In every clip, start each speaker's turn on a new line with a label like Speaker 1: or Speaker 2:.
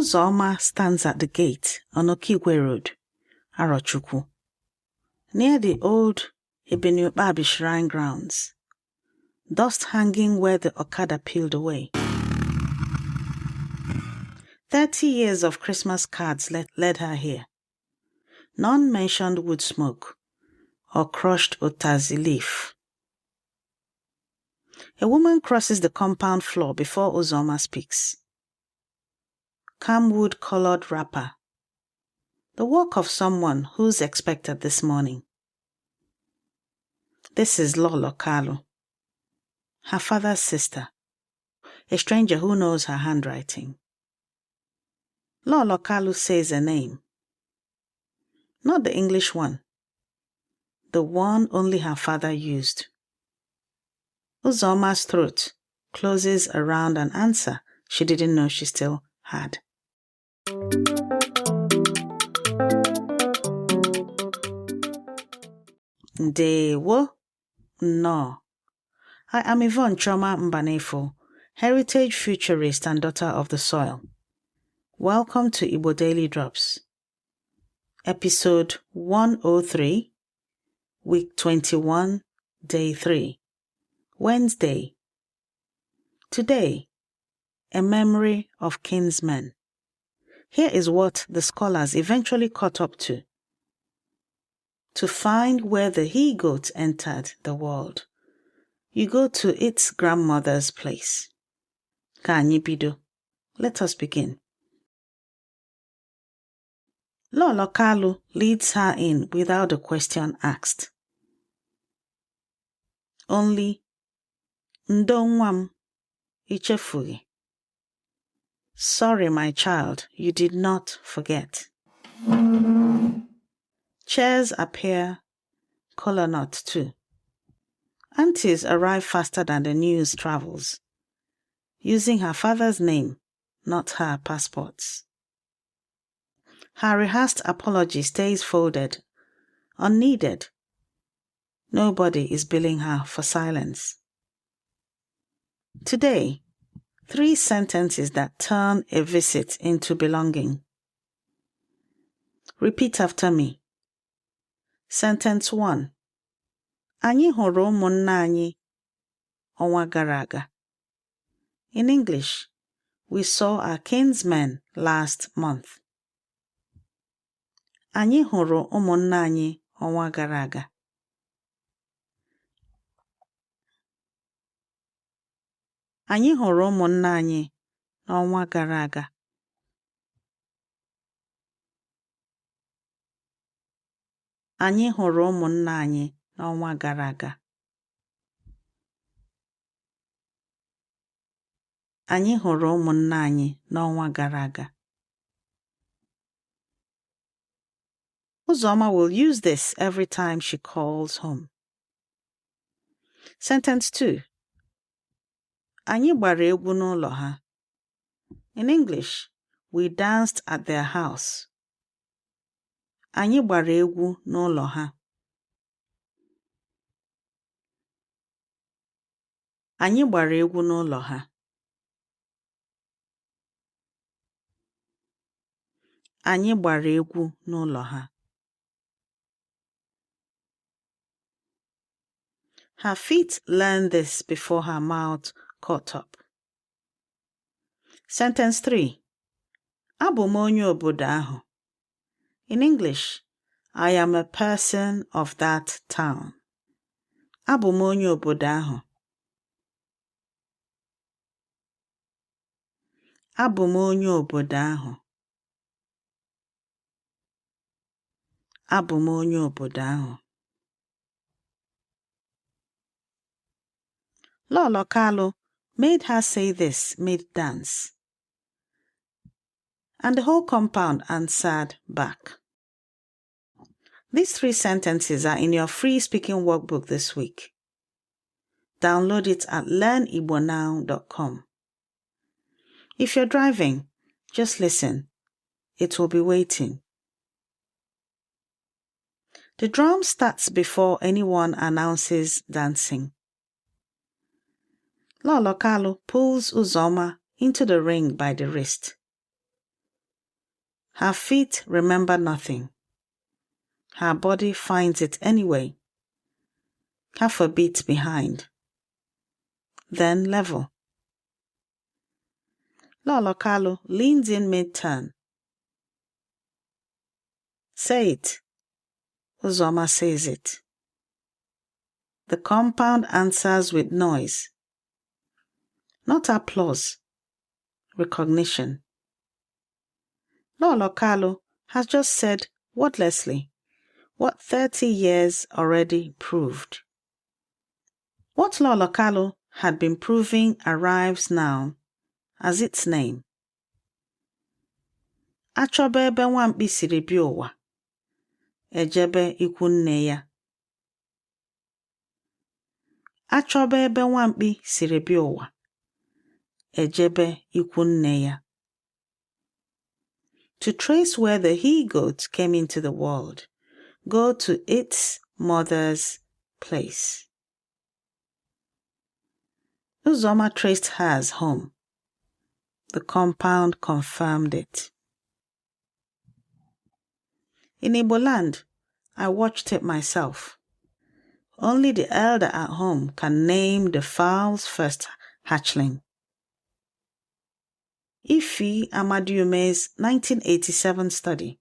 Speaker 1: Uzoma stands at the gate on Okigwe Road, Arochukwu, near the old Ebenubabi Shrine grounds, dust hanging where the Okada peeled away. 30 years of Christmas cards led her here. None mentioned wood smoke or crushed otazi leaf. A woman crosses the compound floor before Uzoma speaks. Camwood-colored wrapper. The work of someone who's expected this morning. This is Lolo Kalu, her father's sister, a stranger who knows her handwriting. Lolo Kalu says a name. Not the English one. The one only her father used. Uzoma's throat closes around an answer she didn't know she still had. Ndewo. No. I am Yvonne Mbanefo, heritage futurist and daughter of the soil. Welcome to Igbo Daily Drops. Episode 103, Week 21, Day 3. Wednesday. Today, a memory of kinsmen. Here is what the scholars eventually caught up to find where the he-goat entered the world, you go to its grandmother's place. Ka anyị bido. Let us begin. Lolo Kalu leads her in without a question asked. Only, ndo nwam, ichefughị. Sorry, my child, you did not forget. Chairs appear, color not too. Aunties arrive faster than the news travels, using her father's name, not her passports. Her rehearsed apology stays folded, unneeded. Nobody is billing her for silence. Today, 3 sentences that turn a visit into belonging. Repeat after me. Sentence 1. Anyị hụrụ ụmunna anyị ọnwa gara aga. In English, we saw our kinsmen last month. Anyị hụrụ ụmunna anyị ọnwa gara aga. Anyị hụrụ ụmunna anyị n'ọnwa gara aga. Anyị hụrụ ụmunna anyị n'ọnwa gara aga. Anyị hụrụ ụmunna anyị n'ọnwa gara aga. Uzoma will use this every time she calls home. Sentence 2. Anyị gbara egwu n'ụlọ ha. In English, we danced at their house. Anyị gbara egwu n'ụlọ ha. Anyị gbara egwu n'ụlọ ha. Anyị gbara egwu n'ụlọ ha. Her feet learned this before her mouth caught up. Sentence 3. Abụ m onye obodo ahụ. In English, I am a person of that town. Abụ m onye obodo ahụ. Abụ m onye obodo ahụ. Abụ m onye obodo ahụ. Lolo Kalu made her say this mid-dance, and the whole compound answered back. These 3 sentences are in your free speaking workbook this week. Download it at learnigbonow.com. If you're driving, just listen. It will be waiting. The drum starts before anyone announces dancing. Lolo Kalu pulls Uzoma into the ring by the wrist. Her feet remember nothing. Her body finds it anyway. Half a beat behind. Then level. Lolo Kalu leans in mid-turn. Say it. Uzoma says it. The compound answers with noise. Not applause. Recognition. Lolo Kalu has just said wordlessly what 30 years already proved. What Lolo Kalu had been proving arrives now as its name. Chọba ebe nwamkpị siri bịa ụwa. Jebe ikwunne ya. Chọba ebe nwamkpị siri bịa ụwa. Jebe ikwunne ya. To trace where the he-goat came into the world, go to its mother's place. Uzoma traced hers home. The compound confirmed it. In Igbo land, I watched it myself. Only the elder at home can name the fowl's first hatchling. Ifi Amadiume's 1987 study,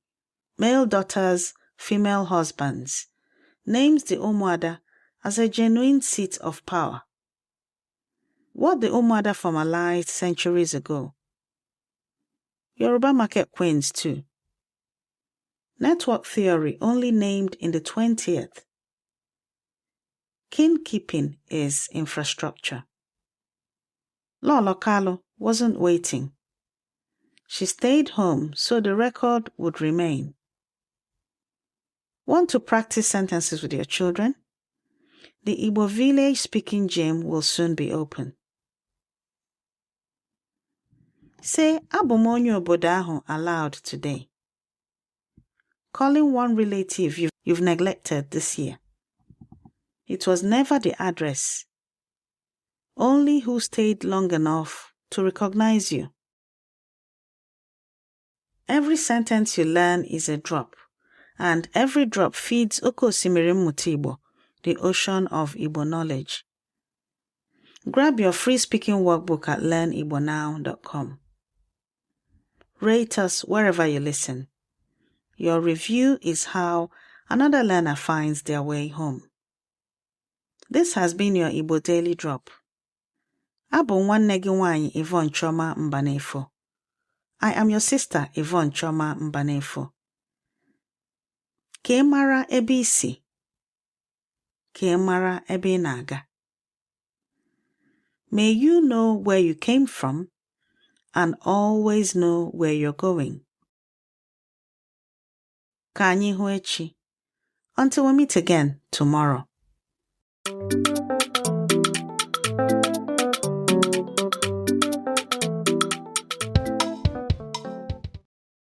Speaker 1: Male Daughters, Female Husbands, names the Umuada as a genuine seat of power. What the Umuada formalized centuries ago. Yoruba market queens too. Network theory only named in the 20th. Kin-keeping is infrastructure. Lolo Kalu wasn't waiting. She stayed home so the record would remain. Want to practice sentences with your children? The Igbo village speaking gym will soon be open. Say abụ m onye obodo ahụ aloud today. Calling one relative you've neglected this year. It was never the address. Only who stayed long enough to recognize you. Every sentence you learn is a drop, and every drop feeds Oke Osimiri Mmụta Igbo, the ocean of Igbo knowledge. Grab your free speaking workbook at learnibonow.com. Rate us wherever you listen. Your review is how another learner finds their way home. This has been your Igbo Daily Drop. Abụ nwanne gị nwanyị Yvonne Choma Mbanefo. I am your sister Yvonne Choma Mbanefo. Ka ị mara ebe isi. Ka ị mara ebe ị na-aga. May you know where you came from and always know where you're going. Ka anyị hụ echi. Until we meet again tomorrow.